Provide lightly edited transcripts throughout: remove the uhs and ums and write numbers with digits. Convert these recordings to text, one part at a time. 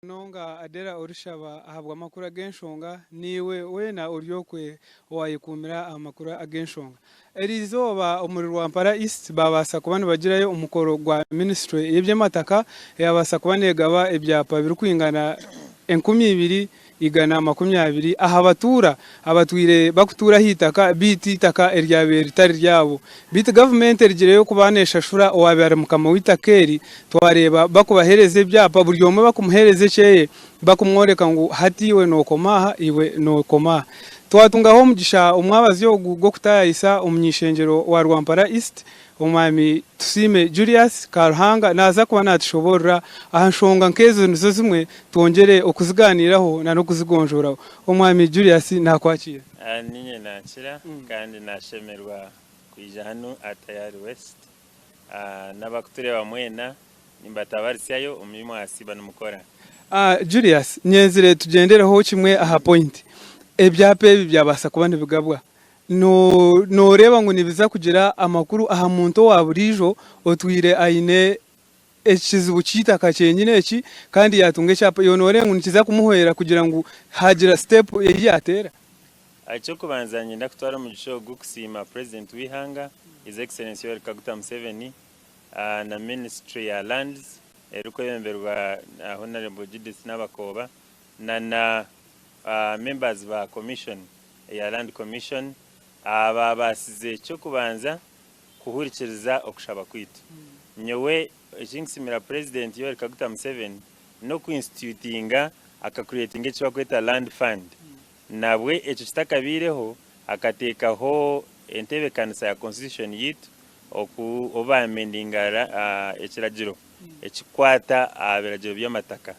Munonga Adela Orishaba ahabw'amakuru ag'enshonga, naiwe weena ori okwe owayekuumira aha makuru ag'enshonga. Eriizooba omuri Rwampara East baabaasa kuba nibagirayo omukoro gwa minisiture y'eby'amataka eyabaasa kuba negaba ebyapa birikwingana 2120 aha batuura abatwire bakutuura aha itaka beitu eitaka eryabaire ritari ryabo. Beitu gavumenti erigireyo kuba neshashura owaabaire ari mukama w'eitaka eri, twareeba bakubaheereza ebyapa buri omwe bakumuheereza ekyeye bakumworeka ngu hati iwe nookoma aha, iwe nookoma aha. Twatungaho omugisha omwabazyo ogu gw'okutaayayisa omuny'eishengyero wa Rwampara East, Omwami Tusiime Julius Karuhanga naaza kuba naatushoboorora aha nshonga nk'ezo nizo zimwe twongyere okuzigaaniiraho na n'okuzigonjooraho. Omwami Julius naakwakiira. Niinye naakira kandi naashemerwa kwija hanu aha Tayari West. N'abakutureeba mwena nimbatabarisyayo omu bi mwasiiba nimukora. Julius, nyenzire tugyendereho kimwe aha point. Ebyapa ebi byabaasa kuba nibigabwa Nooreeba ngu nibiza kugira amakuru aha muntu owa buriijo otwire aine ekizibu ky'eitaka kyenyine eki kandi yaatunga ekyapa? Iwe nooreeba ngu nikiza kumuhwera kugira ngu haagira siteepu ei yaateera? Eky'okubanza niinyenda kutwara omugisha ogu kusiima Purezidenti w'eihanga His Excellency Yoweri Kaguta Museveni na Minisitule ya Lands erikwebemberwa Honarebo Judith Nabakooba na na members ba Commission eya Land Commission abaabaasize eky'okubanza kuhurikiriza okushaba kwaitu. Nyowe eki nkusiimira Purezidenti Yoweri Kaguta Museveni n'oku institutinga aka creatinga eki barikweta Land Fund. Nabwe ekyo kitakabaireho akateekaho entebeekanisa ya Constitution yaitu oku obu ba amendinga ekiragiro ekikukwata aha biragiro by'amataka,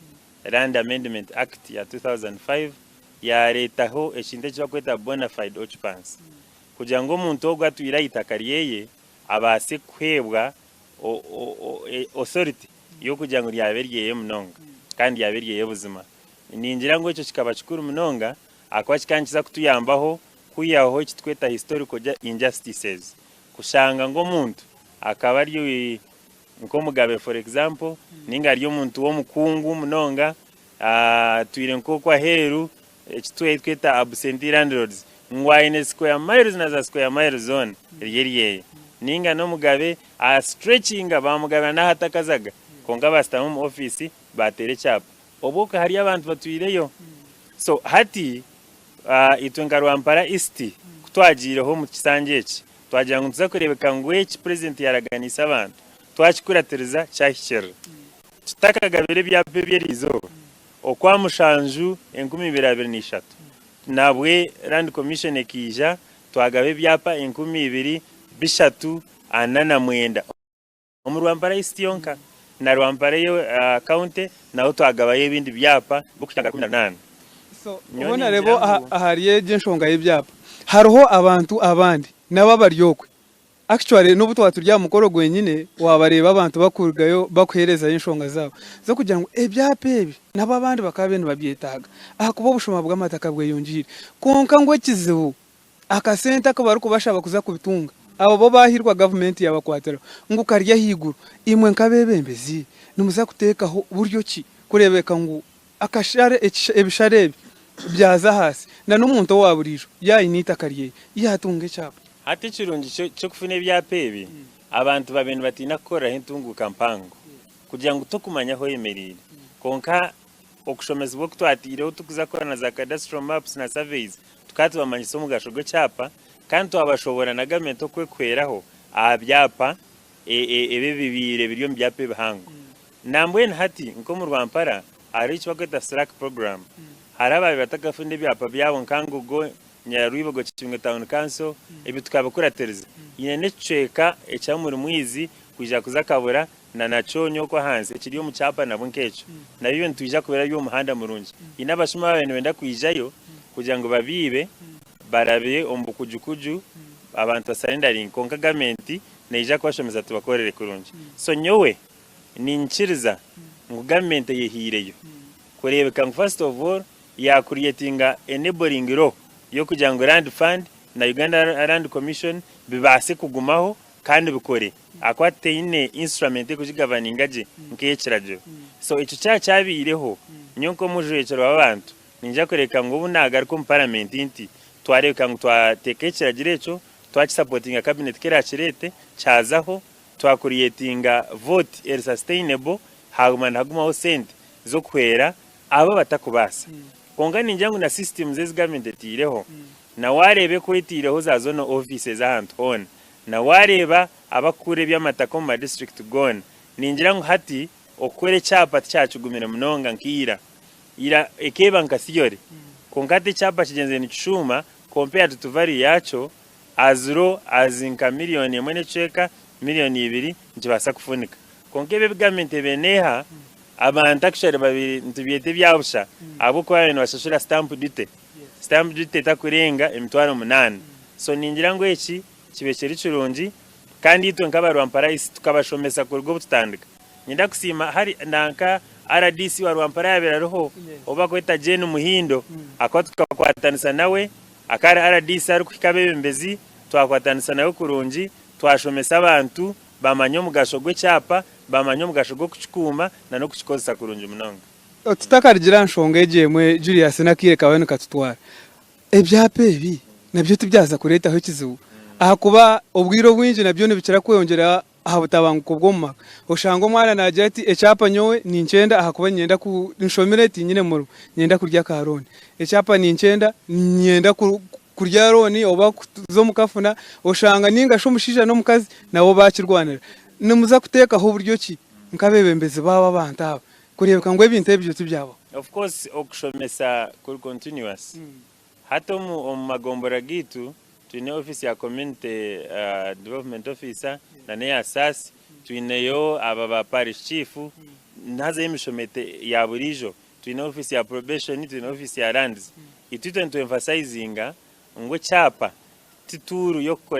Land Amendment Act ya 2005, yaareetaho ekintu eki barikweta bonafide occupancy kugira ngu omuntu ogwo atwire aha itaka ryeye abaase kuheebwa authority y'okugira ngu ryabe ryeye munonga kandi ryabe ryeye buzima. Ningira ngu ekyo kikaba kikuru munonga ahakuba kikaba nikiza kutuyambaho kwihaho eki turikweta historical injustices kushanga ngu omuntu akaba ari nk'omugabe for example ninga ari omuntu w'omukungu munonga atwire nk'oku aheeru eki tweta absentee landlords ngu aine square miles na za square miles zoona riri eryeye ninga n'omugabe a stretchinga bamugabira n'ahu atakazaga kwonka bashutama omu ofiisi bateera ekyapa obwo okwe hariyo abantu batwireyo so hati itwe nka Rwampara East ku twagiireho omu kisanja eki Twagira ngu nituza kureebeka ngu eki purezidenti yaaraganiise abantu twakikuratiriza kyahikirira. Tutakagabire ebyapa ebi eriizooba, Okwamushanju 2023, nabwe Land Commission ekaija twagaba ebyapa 2349. Omu Rwampara East yonka na Rwampara County naho twagabayo ebindi byapa birikuhika nka 18. So Nyowe hoona ningira reeba ngu. ahari egyo enshonga y'ebyapa, hariho abantu abandi nabo abari okwe. Actually n'obu twaba turi aha mukoro gwenyine waabareeba abantu bakurugayo bakuheerezayo enshonga zaabo z'okugira ngu ebyapa ebi nabo abandi bakaba bariyo nibabyetaaga ahakuba obushuma bw'amataka bweyongyeire. Kwonka ngu ekizibu Akasente aku barikubashaba kuza kubitunga, abo bo baahirwa gavumenti yaabakwatiraho ngu kari ahaiguru. Imwe nk'abeebembezi nimuza kuteekaho buryo ki kureebeka ngu akashare ebishare ebi byaza ahaasi na n'omuntu owa buriijo yaayine eitaka ryeye yaatunga ekyapa? Hati ekirungi ky'okufuna ebyapa ebi, abantu babaire nibatiina kukoreraho entunguuka mpango kugira ngu tokumanya ahu oyemereire. Kwonka okushomesibwa oku twataireho turikuza kukora na za cadastral maps na surveys, Tukaba tubamanyisa omugasho gw'ekyapa kandi twabashoboorora na gavumenti oku erikuhweraho aha byapa ebi ebibaire biri omu byapa ebihango. Nambwenu hati nk'omu Rwampara hariho eki barikweta SLAAC program. Hariho abaabaire batakafuna ebyapa byabo nka Ngogo, Nyarwibogo, Kibingo Town Council, ebyo tukabikuratiriza. Haine n'ekicweka ekya Murimwizi kwija kuza Kabura na Nakyonyo okwo ahansi ekiri omu kyapa nabwo nk'ekyo. Nabyo nitwija kubirabya omu muhanda murungi. Haine abashuma abaabaire nibenda kwijayo kugira ngu babiibe barabe omu bukujukuju abantu basarendaringe kwonka gavumenti neija kubashomesa tubakorere kurungi. So nyowe niinyikiriza ngu gavumenti eyehaireyo kureebeka ngu first of all ya creatinga enabling law y'okugira ngu Land Fund na Uganda Land Commission bibaase kugumaho kandi bikore ahakuba teine instrument erikugigavaninga gye nk'ey'ekiragiro. So ekyo kyaba kyabaireho, Nyowe nk'omujwekyerwa w'abantu niinyija kureebeka ngu obu naagaruka omu paramenti nti twareebeka ngu twateekaho ekiragiro ekyo, twakisapotinga kabineti ku eraakireete kyazaho, twakuriyetinga vote eri sustainable haaguma nihagumaho sente z'okuhwera abo abatakubaasa. Kwonka ningira ngu na systems ezi gavumenti etaireho na waareeba eku etaireho za zonal offices ahantu hoona, na waareeba abakukuura eby'amataka omu ma district goona, ningira ngu hati okukora ekyapa tikyakigumire munonga nka ira. Ira ekeeba nka theory kwonka hati ekyapa kigyenzire nikishuuma compared to value yaakyo as low as nka million emwe n'ekicweka, million ibiri nikibaasa kufunika. Kwonka ebi ebi gavumenti ebaire neeha abantu actually babaire nitubyeta ebya busha ahabw'okuba babaire nibashashura stamp duty. Stamp duty etakurenga emitwaro munaana. So ningira ngu eki kibe kiri kirungi kandi itwe nk'aba Rwampara East tukabashomesa kuruga obu tutandika. Niinyenda kusiima hari nanka RDC wa Rwampara yaabaire ariho ou barikweta Jane Muhindo ahakuba tukakwatanisa nawe akaba ari RDC arikuhika abeebembezi twakwatanisa nawe kurungi twashomesa abantu bamanya omugasho gw'ekyapa, bamanya omugasho gw'okukikuuma n'okukikozesa kurungi munonga. Tutakarugira aha nshonga egyo emwe Julius n'akaire kaawe nikatutwara. Ebyapa ebi nabyo tibyaza kureetaho ekizibu ahakuba obwire obwingi nabyo nibikira kweyongyera aha butabanguko bw'omu maka. Oshanga omwana naagira ati ekyapa nyowe ninkyenda ahakuba niinyenda ku nshomire tinyine murimo niinyenda kurya ka looni. Ekyapa ninkyenda niinyenda kurya looni oba kuza omu kafuna oshanga ninga shi omushaija n'omukazi nabo baakirwanira. Nimuza kuteekaho buryo ki nk'abeebembezi baabo abantu aba kureebeka ngu ebintu ebyo tibyabaho? Of course okushomesa kuri continuous. Hati omu magombora gaitu twine office ya community development officer na n'eya SASS, twineyo aba ba parish chief, hazayo emishomo ya buriijo. Twine office ya probation, twine office ya lands. Itwe itwe nitu emphasizinga ngu ekyapa ti tool y'oku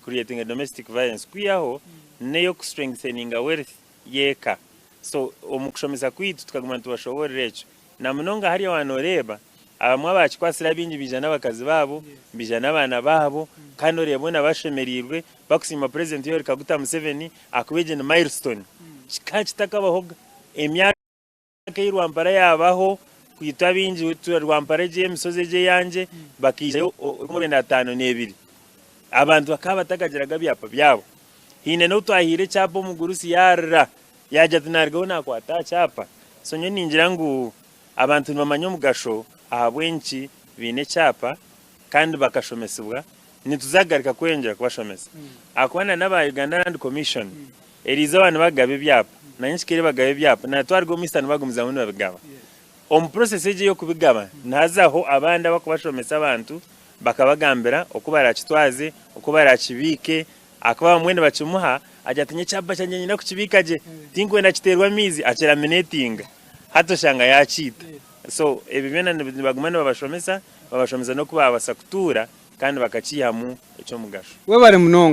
creatinga domestic violence kwihaho n'eyoku strengtheninga wealth y'eka. So omu kushomesa kwaitu tukaguma nitubashoboorora ekyo. Na munonga hariya waaba nooreeba, abamwe abaakikwatsire abaingi baija n'abakazi baabo, baija n'abaana baabo, kandi oreeba boona bashemereirwe bakusiima Purezidenti Yoweri Kaguta Museveni ahakuba egi ni milestone. Kikaba kitakabahoga emyaka ei Rwampara yaabaho, kwitwe abaingi Rwampara egi emishozi egi eyangye bakaijayo orukumi rwenda ataano n'ebiri. Abantu bakaba batakagiraga byapa byabo. Haine n'obu twahaire ekyapa omugurusi yaarira yaagira ati naarugaho naakwata aha kyapa. So nyowe ningira ngu abantu nibamanya omugasho ahabw'enki baine ekyapa kandi bakashomesibwa. Nituza kugaruka kweyongyera kubashomesa ahakuba na n'aba Uganda Land Commission eriizooba nibagaba ebyapa na nyenkikere bagaba ebyapa na twaruga omu Easter nibagumizamu nibabigaba. Omu process egi ey'okubigaba nihazaho abandi abakubashomesa abantu bakabagambira oku barakitwaze, oku barakibiike ahakuba abamwe nibakimuha agira ati nyowe ekyapa kyangye nyine kukibiika gye tinkwenda kiteerwe amaizi akiraminatinga hati oshanga yakiita. So ebi byona nibaguma nibabashomesa, babashomesa n'oku baabasa kutuura kandi bakakiihamu eky'omugasho. Webare munonga.